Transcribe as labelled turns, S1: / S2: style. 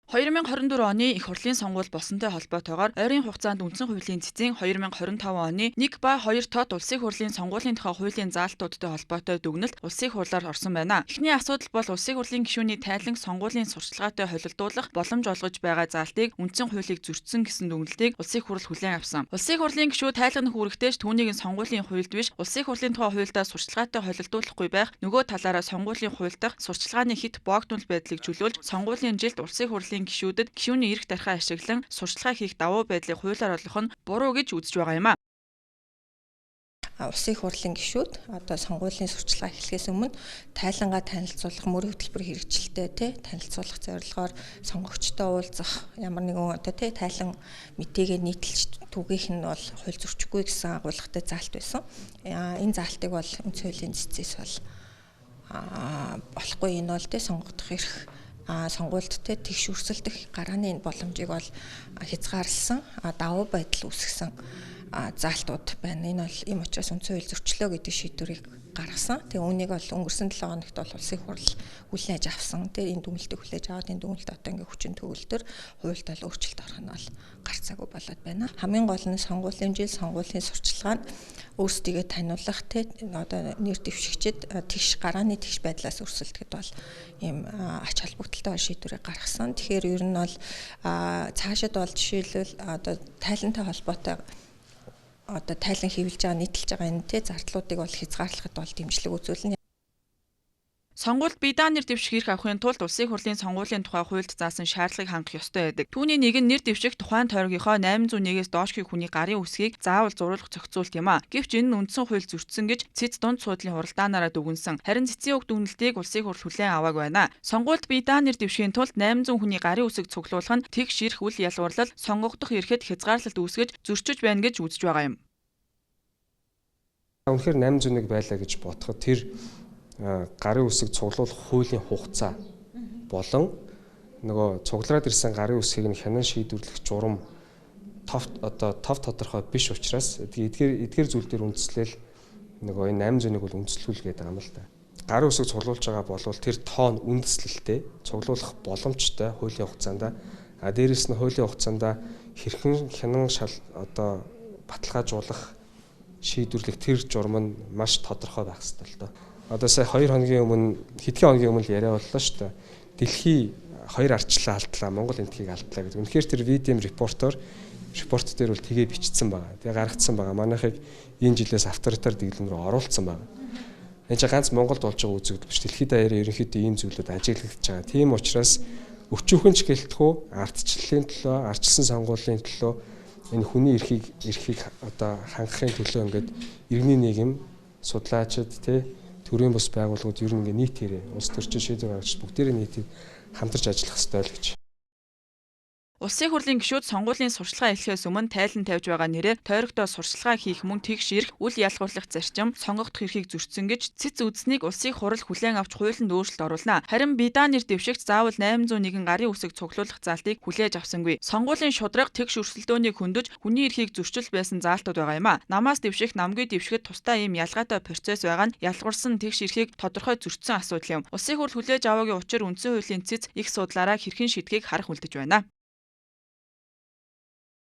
S1: 2024 оны их хурлын сонгуул болсонтой холбоотойгоор ойрын хугацаанд үндсэн хуулийн цэцэн 2025 оны 1 ба 2 тод улсын хурлын сонгуулийн тухай хуулийн заалтуудтай холбоотой дүгнэлт улсын хурлаар орсон байна. Эхний асуудал бол улсын хурлын гишүүний тайлан сонгуулийн сурчлагаатай холилдуулах боломж олгож байгаа заалтыг үндсэн хуулийг зөрчсөн гэсэн дүгнэлтийг улсын хурал хүлээн авсан. Улсын хурлын гишүүд тайлан үүрэгтэй ч түүнийг нь сонгуулийн хуульд биш, улсын хурлын тухай хуульдаа сурчлагаатай холилдуулахгүй байх, нөгөө талаараа сонгуулийн хууль дахь сурчлагын хэт боогдмол байдлыг чөлөөлж, сонгуулийн жилд улсын хурлын гишүүдэд гишүүний эрх дархаа ашиглан сурчлагаа хийх давуу байдлыг хуулиар олгох нь буруу гэж үзэж байгаа юм а.
S2: Улсын их хурлын гишүүд одоо сонгуулийн сурчлагаа эхлэхээс өмнө тайлангаа танилцуулах, мөрийн хөтөлбөр хэрэгжилтэй тий танилцуулах зорилгоор сонгогчтой уулзах ямар нэгэн одоо тий тайлан мэдээгээ нийтэлж түгээх нь бол хууль зөрчихгүй гэсэн агуулгатай заалт байсан. Энэ заалтыг бол үндсэн хуулийн цэцээс бол болохгүй, энэ бол тий сонгогдох эрх, сонгуульд те тэгш өрсөлдөх гарааны боломжийг бол хязгаарласан, давуу байдал үүсгэсэн заалтууд байна. Энэ бол ийм учраас үндсэн хууль зөрчлөө гэдэг шийдвэрийг гаргасан. Тэгээ үүнийг бол өнгөрсөн 7 хоногт бол улсын хурал хүлээж авсан. Тэгээ энэ дүгнэлтийг хүлээж аваад энэ дүгнэлт одоо ингээ хүчин төгөлдөр хуульд бол өөрчлөлт орох нь бол гарцаагүй болоод байна. Хамгийн гол нь сонгуулийн жил, сонгуулийн сурчлаганд өөрсдийгөө таниулах те одоо нэр дэвшигчид тэгш гарааны тэгш байдлаас өрсөлдөхэд бол ийм ач холбогдолтой шийдвэрийг гаргасан. Тэгэхээр ер нь бол цаашид бол жишээлбэл одоо тайлантай холбоотой одоо тайлан хэвлэж байгаа, нийтэлж байгаа энэ те зардлуудыг бол хязгаарлахад бол дэмжлэг үзүүлнэ.
S1: Сонгуульд бие даан нэр дэвших эрх авахын тулд улсын хурлын сонгуулийн тухай хуульд заасан шаардлагыг хангах ёстой байдаг. Түүний нэг нь нэр дэвших тухайн тойргийнхоо 801-ээс доошхийг хүний гарын үсгийг заавал зурулах зохицуулт юм а. Гэвч энэ нь үндсэн хууль зөрчсөн гэж цэц дунд суудлын хуралдаанаараа дүгнсэн. Харин цэцийн уг дүгнэлтийг улсын хурал хүлээн аваагүй байна. Сонгуульд бие даан нэр дэвшихийн тулд 800 хүний гарын үсэг цуглуулах нь тэгш эрх, үл ялгуурлал, сонгогдох эрхэд хязгаарлалт үүсгэж зөрчиж байна гэж үзэж байгаа юм.
S3: Үнэхээр 801 байлаа гэж бодоход тэр гарын үсэг цуглуулах хуулийн хугацаа болон нөгөө цуглараад ирсэн гарын үсгийг нь хянан шийдвэрлэх журам тов одоо тов тодорхой биш учраас эдгээр зүйл дээр үндэслэл нөгөө энэ 801 бол үндэслүүл гэдэг юм л да. Гарын үсэг цуглуулж байгаа болвол тэр тоон үндэслэлтэй цуглуулах боломжтой хуулийн хугацаанд, а дээрэс нь хуулийн хугацаанд хэрхэн хянан шал одоо баталгаажуулах шийдвэрлэх тэр журам нь маш тодорхой байх ёстой л доо. Одоо сая 2 хоногийн өмнө, хэдхэн хоногийн өмнө яриа боллоо шүү дээ. Дэлхий хоёр арчлаа алдлаа, Монгол энтхийг алдлаа гэдэг. Үнэхээр тэр VDM репортер репорт дээр бол тгээ бичсэн байгаа. Тэгээ гаргацсан байгаа. Манайхыг энэ жилээс авторитар дэглэм рүү оруулсан байгаа. Энэ чинь ганц Монголд болж байгаа үзэгдэл биш. Дэлхийд даяараа ерөнхийдөө ийм зүйлүүд ажиглагдаж байгаа. Тийм учраас өчүүхэн ч гэлтгүү ардчлалын төлөө, ардчилсан сонгуулийн төлөө, энэ хүний эрхийг одоо хангахын төлөө ингээд иргэний нийгэм, судлаачид тий төрийн бус байгууллагууд ер нь ингээд нийтээрээ улс төрчин шийдвэр гаргаж бүгдээрээ нийтээр хамтарч ажиллах ёстой л гэж.
S1: Улсын хурлын гишүүд сонгуулийн сурчлагаа эхлэхээс өмнө тайлан тавьж байгаа нэрээр тойрогтой сурчлагаа хийх мөн тэгш эрх, үл ялгуурлах зарчим, сонгогдох эрхийг зөрчсөн гэж цэц үзснийг улсын хурал хүлээн авч хуулинд өөрчлөлт оруулна. Харин бие даан нэр дэвшигч заавал 801 гарын үсэг цуглуулах заалтыг хүлээж авсангүй. Сонгуулийн шударга, тэгш өрсөлдөөнийг хөндөж хүний эрхийг зөрчил байсан заалтууд байгаа юм а. Намаас дэвших, намгүй дэвшихэд тусдаа ийм ялгаатай процесс байгаа нь ялгуурсан тэгш эрхийг тодорхой зөрчсөн асуудал юм. Улсын хурал хүлээж аваагийн учир үндсэн хуулийн цэц их судлаараа хэрхэн шийдэхийг харах үлдэж байна.